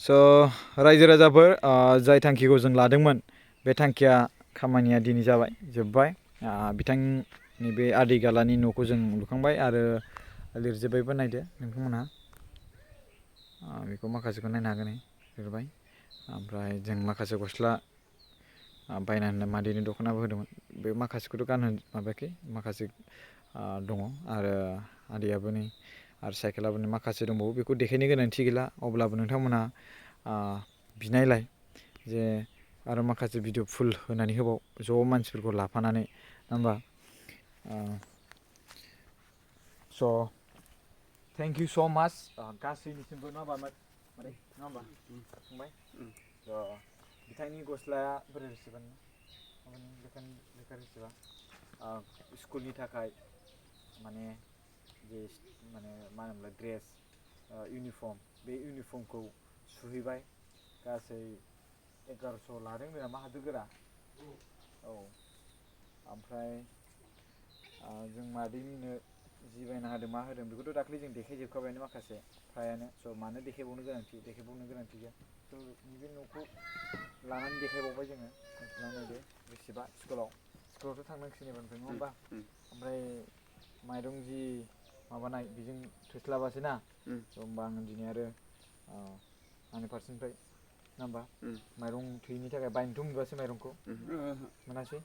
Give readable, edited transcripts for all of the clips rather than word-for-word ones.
स' रायजो राजाफोर जाय थांखिखौ जों लादोंमोन बे थांखिया खामानिया दिनै जाबाय जोब्बाय बिथांनि बे आदै गालानि न'खौ जों लुखांबाय आरो लिरजोब्बायबो नायदो नोंथांमोनहा बेखौ माखासेखौ नायनो हागोन लिरबाय ओमफ्राय जों माखासे गस्ला बायना होनो मादैनि दख'नाबो होदोंमोन बे माखासेखौथ' गानहो माबायाखै माखासे दङ आरो आदैयाबो नै आरो साइकेलाबो माखासे दंबावो बेखौ देखायनो गोनांथि गैला अब्लाबो नोंथांमोनहा बिनायलाय जे आरो माखासे भिडिअ फुल होनानै होबाव ज' मानसिफोरखौ लाफानानै नङा होमबा स' थेंक इउ स' माच गासैनिसिमबो नङा होमबा मादै नङा होमबा फंबाय स' बिथांनि गस्लाया बोरै रिसिबान लेखा रिसिबा स्कुलनि थाखाय माने जे माने मा होनोमोनलाय ड्रेस इउनिफर्म बे इउनिफर्मखौ सुहैबाय गासै 1100 लादों नामा हादोरगोरा औ ओमफ्राय जों मादैनिनो जि बायना होदों मा होदों बेखौथ' दाख्लै जों देखायजोबखाबायानो माखासे फ्रायानो स' मानो देखायबावनो गोनांथि गैया स' नैबे न'खौ लानानै देखायबावबाय जोङो नायदो रिसिपआ स्कुलावथ' थांनांसिगोन एबारनिफ्राय नङा होमबा ओमफ्राय माइरं जि माबानाय बेजों थोस्लाबासै ना होमबा आङो दिनै आरो आंनि फारसेनिफ्राय नङा होमबा माइरं थोयैनि थाखाय बायनोथ' मोनबोआसै माइरंखौ मोनासै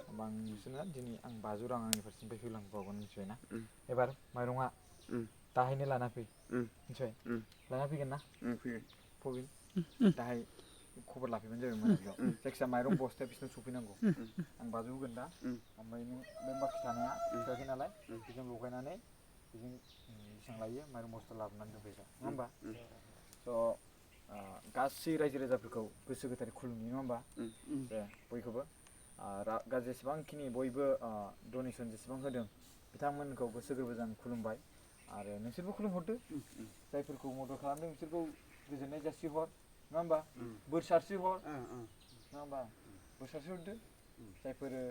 होमबा आं बिसोरनो दिनै आं 500 रां आंनि फारसेनिफ्राय होलांबावगोन मिथिबायना एबार माइरङा दाहायनो लाना फै मिथिबाय लाना फैगोन ना फैगोन दाहाय खबर लाफैबानो जाबाय मोनाबिलियाव जायखिजाया माइरं बस्थाया बिसिनाव सफैनांगौ आं 500 होगोन दा ओमफ्राय नों बे बाखि थानाया थोआखै नालाय बेजों लगायनानै बेजों बेसेबां लायो माइरं बस्था लाबोनानै दोनफैसा नङा होमबा स' गासै रायजो राजाफोरखौ गोसो गोथारै खुलुमनि नङा होमबा दे बयखौबो जेसेबांखिनि बयबो डनेसन जेसेबां होदों बिथांमोनखौ गोसो गोरबोजों खुलुमबाय आरो नोंसोरबो खुलुमहरदो जायफोरखौ मदद खालामदों बिसोरखौ गोजोननाय जासिहर नङा होमबा बोर सारस्रि हर नङा होमबा बोर सारस्रि हरदो जायफोरो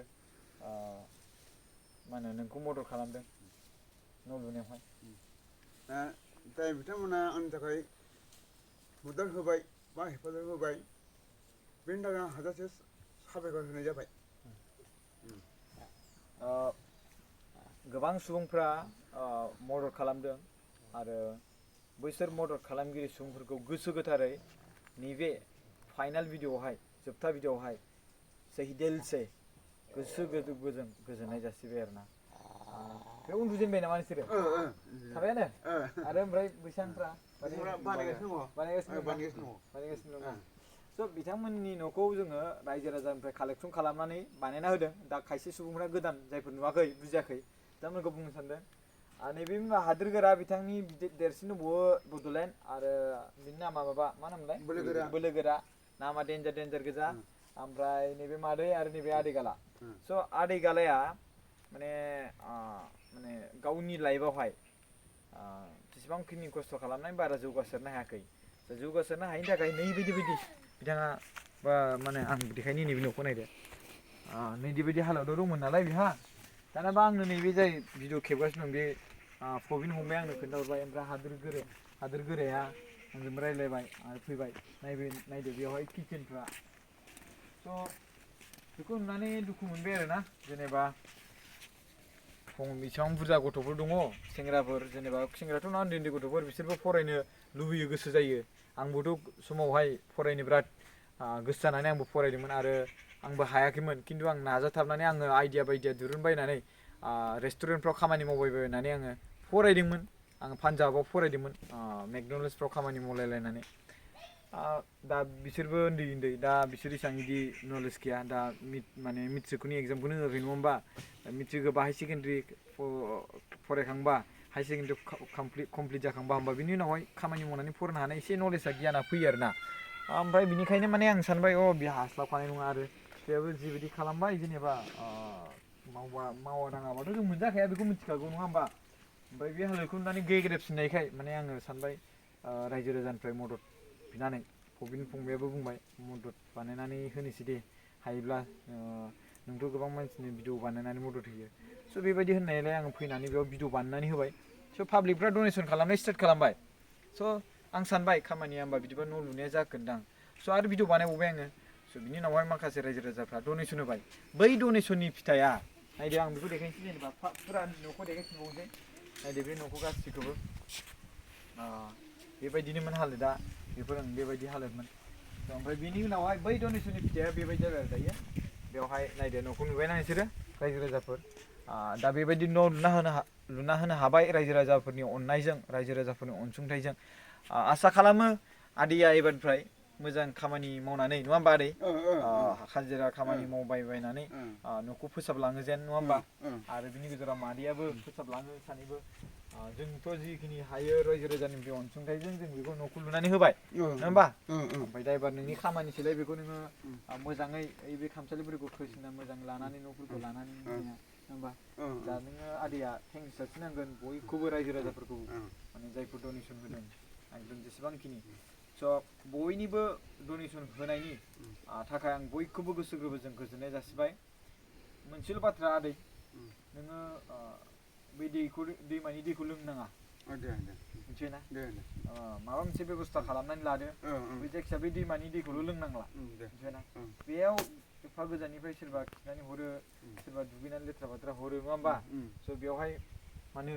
मा होनो नोंखौ मदद खालामदों न' लुनायावहाय जाय बिथांमोना आंनि थाखाय मदद होबाय बा हेफाजाब होबाय बेनि थाखाय आं हाजासे साबायखर होनाय जाबाय गोबां सुबुंफ्रा मदद खालामदों आरो बैसोर मदद खालामगिरि सुबुंफोरखौ गोसो गोथारै नैबे फाइनाल भिडिअ'आवहाय जोबथा भिडिअ'आवहाय सही दिल से गोसो गोरबोजों गोजोननाय जासिबाय आरोना बे उन्दुजेनबाय नामा नोंसोरो थाबायानो आरो ओमफ्राय बैसांफ्रा बानायगासिनो दं स' बिथांमोननि न'खौ जोङो रायजो राजानिफ्राय कालेक्सन खालामनानै बानायना होदों दा खायसे सुबुंफ्रा गोदान जायफोर नुवाखै बुजियाखै बिथांमोनखौ बुंनो सानदों नैबे हादोरगोरा बिथांनि देरसिन दंबावो बड'लेण्ड आरो बिनि नामा माबा मा नामलाय बोलोगोरा नामा देन्जार गोजा ओमफ्राय नैबे मादै आरो नैबे आदै गाला स' आदै गालाया माने गावनि लाइफआवहाय जेसेबांखिनि खस्थ' खालामनाय बारा जौगासारनो हायाखै जौगासारनो हायिनि थाखाय नैबायदि बिथाङा बा माने आं देखायनि नैबे न'खौ नायदो नैबायदि हालोदाव दंमोन नालाय बिहा दानाबा आंनो नैबे जाय भिडिअ खेबगासिनो दं बे प्रबिन फंबाया आंनो खोन्थाहरबाय ओमफ्राय हादोर गोराया आंजों रायज्लायबाय आरो फैबाय नायदो बेवहाय किटचेनफ्रा स' बेखौ नुनानै दुखु मोनबाय आरोना जेनेबा बेसेबां बुरजा गथ'फोर दङ सेंग्राफोर जेनेबा सेंग्राथ' नङा उन्दै गथ'फोर बिसोरबो फरायनो लुबैयो गोसो जायो आंबोथ' समावहाय फरायनो बिराद गोसो जानानै आंबो फरायदोंमोन आरो आंबो हायाखैमोन खिन्थु आं नाजाथाबनानै आङो आइडिया दिरुनबायनानै रेस्टुरेन्टफ्राव खामानि मावबायबायनानै आङो फरायदोंमोन आङो पान्जाबाव फरायदोंमोन मेकड'नेल्सफ्राव खामानि मावलायलायनानै दा बिसोरबो उन्दै दा बिसोर एसेबां बिदि नलेज गैया दा माने मेट्रिकफोरनि एग्जामखौनो होआखै नङा होमबा मेट्रिक होबा हाई सेकेन्डारि फरायखांबा हाई सेकेन्डारि कमप्लिट जाखांबा होमबा बिनि उनावहाय खामानि मावनानै फरायनो हानाय एसे नलेजआ गियाना फैयो आरोना ओमफ्राय बिनिखायनो माने आं सानबाय बिहा हास्लाबखानाय नङा आरो बेयाबो जिबायदि खालामबाय जेनेबा मावा दाङाबाथ' जों मोनजाखाया बेखौ मिथिखागौ नङा होमबा ओमफ्राय बे हालोदखौ नुनानै गेग्रेबसिननायखाय माने आङो सानबाय रायजो राजानिफ्राय मदद बिनानै प्रबिन फंबायाबो बुंबाय मदद बानायनानै होनोसै दे हायोब्ला नोंथ' गोबां मानसिनि भिडिअ बानायनानै मदद होयो स' बेबायदि होननायलाय आङो फैनानै बेयाव भिडिअ बानायनानै होबाय स' पाब्लिकफ्रा डनेसन खालामनाय स्टार्ट खालामबाय स' आं सानबाय खामानिया होमबा बिदिबा न' लुनाया जागोनदां स' आरो भिडिअ बानायबावबाय आङो स' बिनि उनावहाय माखासे रायजो राजाफ्रा डनेसन होबाय बै डनेसननि फिथाइया नायदो आं बेखौ देखायनोसै जेनेबा फुरा न'खौ देखायफिनबावनोसै नायदो बे न'खौ गासिखौबो बेबायदिनोमोन हालोदा बेफोर बेबायदि हालोदमोन ओमफ्राय बिनि उनावहाय बै डनेसननि फिथाइया बेबायदि जाबाय दायो बेवहाय नायदो न'खौ नुबायना नोंसोरो रायजो राजाफोर दा बेबायदि न' लुना होनो हाबाय रायजो राजाफोरनि अननायजों रायजो राजाफोरनि अनसुंथाइजों आसा खालामो आदैया एबारनिफ्राय मोजां खामानि मावनानै नङा होमबा आदै हाजिरा खामानि मावबायबायनानै न'खौ फोसाबलाङो जेन नङा होमबा आरो बिनि गेजेराव मादैयाबो फोसाबलाङो सानैबो जोंथ' जिखिनि हायो रायजो राजानि बे अनसुंथाइजों जों बेखौ न'खौ लुनानै होबाय नङा होमबा ओमफ्राय दा एबार नोंनि खामानिसैलाय बेखौ नोङो मोजाङै बे खामसालिफोरखौ खोस्रांना मोजां लानानै न'फोरखौ लानानै होमबा दा नोङो आदैया थेंक्स जासिनांगोन बयखौबो रायजो राजाफोरखौ माने जायफोर डनेसन होदों एकदम जेसेबांखिनि स' बयनिबो डनेसन होनायनि थाखाय आं बयखौबो गोसो गोरबोजों गोजोननाय जासिबाय मोनसेल' बाथ्रा आदै नोङो बै दैमानि दैखौ लोंनाङा मिथिबायना माबा मोनसे बेबस्था खालामनानै लादो बे जायखिया बे दैमानि दैखौल' लोंनांला मिथिबायना बेयाव एफा गोजाननिफ्राय सोरबा खिनानै हरो सोरबा दुगैनानै लेथ्रा बाथ्रा हरो नङा होमबा स' बेवहाय मानो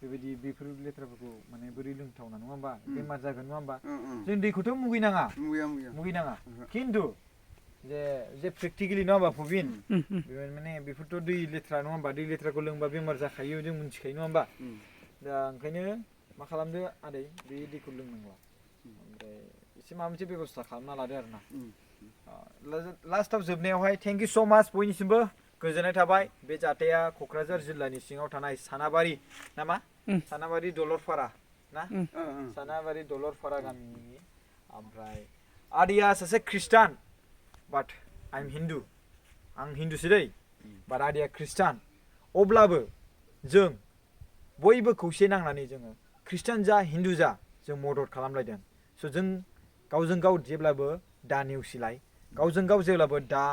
बेबायदि बेफोर लेथ्राफोरखौ माने बोरै लोंथावना नङा होमबा बेमार जागोन नङा होमबा जों दैखौथ' मुगैनाङा खिन्थु जे प्रेक्टिकेलि नङा होमबा फबिन माने बेफोरथ' दै लेथ्रा नङा होमबा दै लेथ्राखौ लोंबा बेमार जाखायो जों मिथिखायो नङा होमबा दा ओंखायनो मा खालामदो आदै बे दैखौ लोंनांला ओमफ्राय एसे माबा मोनसे बेबस्था खालामना लादो आरो ना लास्टआव जोबनायावहाय थेंक इउ स' माच बयनिसिमबो गोजोननाय थाबाय बे जाथाया क'क्राझार जिल्लानि सिङाव थानाय सानाबारि नामा सानाबारि दलरपारा ना सानाबारि दलरपारा गामिनि ओमफ्राय आदैया सासे ख्रिस्टान बाट आइ एम हिन्दु आं हिन्दुसो दै बाट आदैया ख्रिस्टान अब्लाबो जों बयबो खौसे नांनानै जोङो ख्रिस्टान जा हिन्दु जा जों मदद खालामलायदों स' जों गावजों गाव जेब्लाबो दा नेवसिलाय गावजों गाव जेब्लाबो दा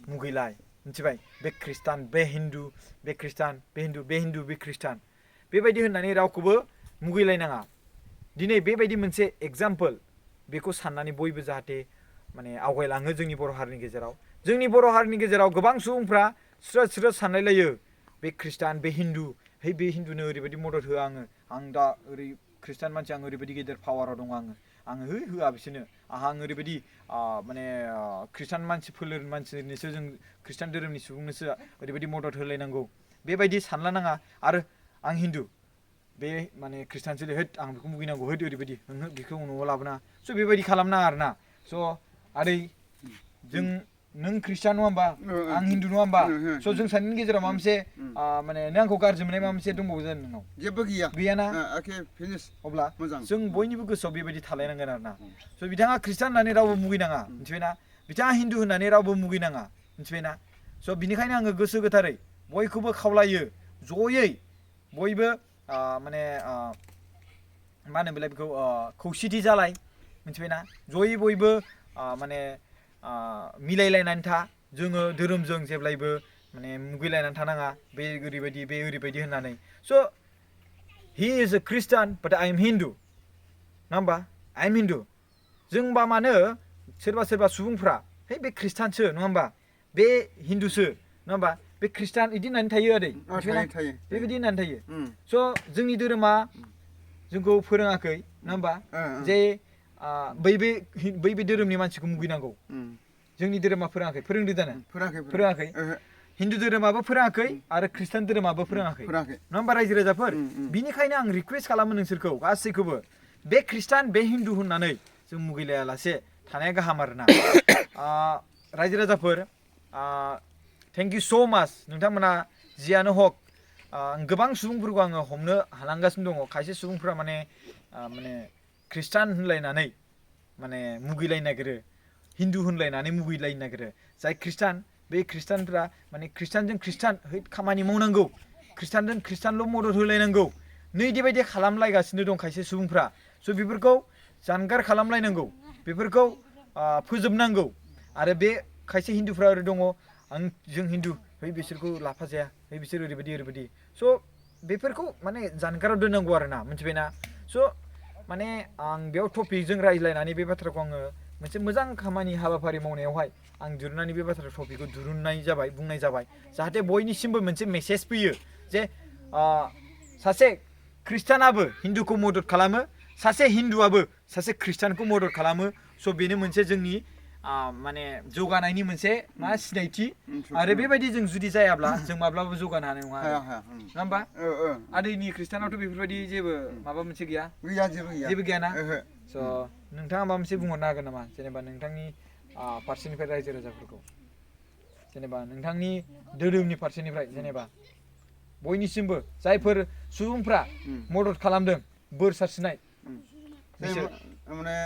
मुगैलाय मिथिबाय बे ख्रिस्टान बे हिन्दु बे ख्रिस्टान बे हिन्दु बे ख्रिस्टान बेबायदि होननानै रावखौबो मुगैलायनाङा दिनै बेबायदि मोनसे एग्जाम्पोल बेखौ साननानै बयबो जाहाथे माने आवगायलाङो जोंनि बर' हारिनि गेजेराव गोबां सुबुंफ्रा स्रोद सानलायलायो बे ख्रिस्टान बे हिन्दु बे हिन्दुनो ओरैबायदि मदद होआ आं दा ओरै ख्रिस्टान मानसि आं ओरैबायदि गेदेर पावाराव दङ आङो होआ बिसोरनो आं ओरैबायदि माने ख्रिस्टान फोलेरनि मानसिनिसो जों ख्रिस्टान धोरोमनि सुबुंनोसो ओरैबायदि मदद होलायनांगौ बेबायदि सानला नाङा आरो आं हिन्दु बे माने ख्रिस्टानसोलै होद आं बेखौ मुगैनांगौ होद ओरैबायदि बेखौ न'आव लाबोना स' बेबायदि खालामनाङा आरोना स' आदै जों नों ख्रिस्टान नङा होमबा आं हिन्दु नङा होमबा स' जों सानैनि गेजेराव माबा मोनसे माने नों आंखौ गाज्रि मोननाय माबा मोनसे दंबावो जानो नोंनाव जेबो गैयाना अब्ला जों बयनिबो गोसोआव बेबायदि थालायनांगोन आरोना स' बिथाङा ख्रिस्टान होननानै रावबो मुगैनाङा मिथिबायना बिथाङा हिन्दु होननानै रावबो मुगैनाङा मिथिबायना स' बिनिखायनो आङो गोसो गोथारै बयखौबो खावलायो जयै बयबो माने मा होनो बेलाय बेखौ खौसेथि जालाय मिथिबायना जयै बयबो माने मिलायलायनानै था जोङो धोरोमजों जेब्लायबो माने मुगैलायनानै थानाङा बे ओरैबायदि होननानै स' he is a Christian but I M Hindu नङा होमबा आइ एम हिन्दु जोंबा मानो सोरबा सुबुंफ्रा है बे ख्रिस्टानसो नङा होमबा बे हिन्दुसो नङा होमबा बे ख्रिस्टान बिदि होननानै थायो आदै बेबायदि होननानै थायो स' जोंनि धोरोमा जोंखौ फोरोङाखै नङा होमबा जे बै धोरोमनि मानसिखौ मुगैनांगौ जोंनि धोरोमा फोरोंदो जानो फोरोङाखै हिन्दु धोरोमाबो फोरोङाखै आरो ख्रिस्टान धोरोमाबो फोरोङाखै नङा होमबा रायजो राजाफोर बिनिखायनो आं रिकुवेस्ट खालामो नोंसोरखौ गासैखौबो बे ख्रिस्टान बे हिन्दु होननानै जों मुगैलायालासे थानाया गाहाम आरोना रायजो राजाफोर थेंक इउ स' माच नोंथांमोना जियानो हक गोबां सुबुंफोरखौ आङो हमनो हालांगासिनो दङ खायसे सुबुंफ्रा माने ख्रिस्टान होनलायनानै माने मुगैलायनो नागिरो हिन्दु होनलायनानै मुगैलायनो नागिरो जाय ख्रिस्टान बे ख्रिस्टानफ्रा माने ख्रिस्टानजों ख्रिस्टान खामानि मावनांगौ ख्रिस्टानजों ख्रिस्टानल' मदद होलायनांगौ नैदिबायदि खालामलायगासिनो दं खायसे सुबुंफ्रा स' बेफोरखौ जानगार खालामलायनांगौ बेफोरखौ फोजोबनांगौ आरो बे खायसे हिन्दुफ्रा ओरै दङ जों हिन्दु बिसोरखौ लाफाजाया बिसोर ओरैबायदि स' बेफोरखौ माने जानगाराव दोननांगौ आरोना मिथिबायना स' माने आं बेयाव टपिकजों रायज्लायनानै बे बाथ्राखौ आङो मोनसे मोजां खामानि हाबाफारि मावनायावहाय आं दिरुननानै बे बाथ्रा टपिकखौ दिरुननाय जाबाय बुंनाय जाबाय जाहाथे बयनिसिमबो मोनसे मेसेज फैयो जे सासे ख्रिस्टानाबो हिन्दुखौ मदद खालामो सासे हिन्दुआबो सासे ख्रिस्टानखौ मदद खालामो स' बेनो मोनसे जोंनि माने जौगानायनि मोनसे मा सिनायथि आरो बेबायदि जों जुदि जायाब्ला जों माब्लाबाबो जौगानो हानाय नङा नङा होमबा आदैनि ख्रिस्टानावथ' बेफोरबायदि जेबो माबा मोनसे गैया जेबो गैयाना स' नोंथाङा माबा मोनसे बुंहरनो हागोन नामा जेनेबा नोंथांनि फारसेनिफ्राय रायजो राजाफोरखौ जेनेबा नोंथांनि धोरोमनि फारसेनिफ्राय जेनेबा बयनिसिमबो जायफोर सुबुंफ्रा मदद खालामदों बोर सारस्रिनाय बिसोर माने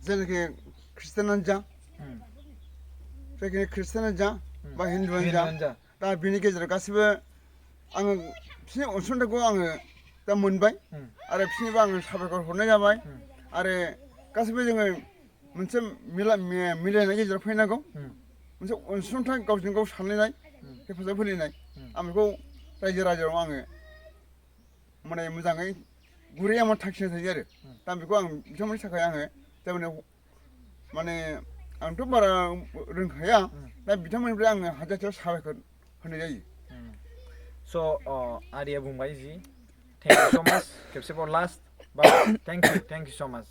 जेनाखि ख्रिस्टानानो जा जायखि ख्रिस्टानानो जा बा हिन्दुआनो जा दा बिनि गेजेराव गासिबो आङो बिसोरनि अनसुंथाइखौ आङो दा मोनबाय आरो बिसोरनिबो आङो साबायखर हरनाय जाबाय आरो गासिबो जोङो मोनसे मिलायनाय गेजेराव फैनांगौ मोनसे अनसुंथाइ गावजों गाव सानलायनाय हेफाजाब होलायनाय आं बेखौ रायजो राजायाव आङो माने मोजाङै गुरै आंहा थांखिना थायो आरो दा बेखौ आं बिथांमोननि थाखाय आङो थारमाने माने आंथ' बारा रोंखाया दा बिथांमोननिफ्राय आङो हाजारसेयाव साबायखर होनाय जायो स' आदैया बुंबाय जि थेंक इउ स' माच खेबसेबाव लास्ट बा थेंक इउ स' माच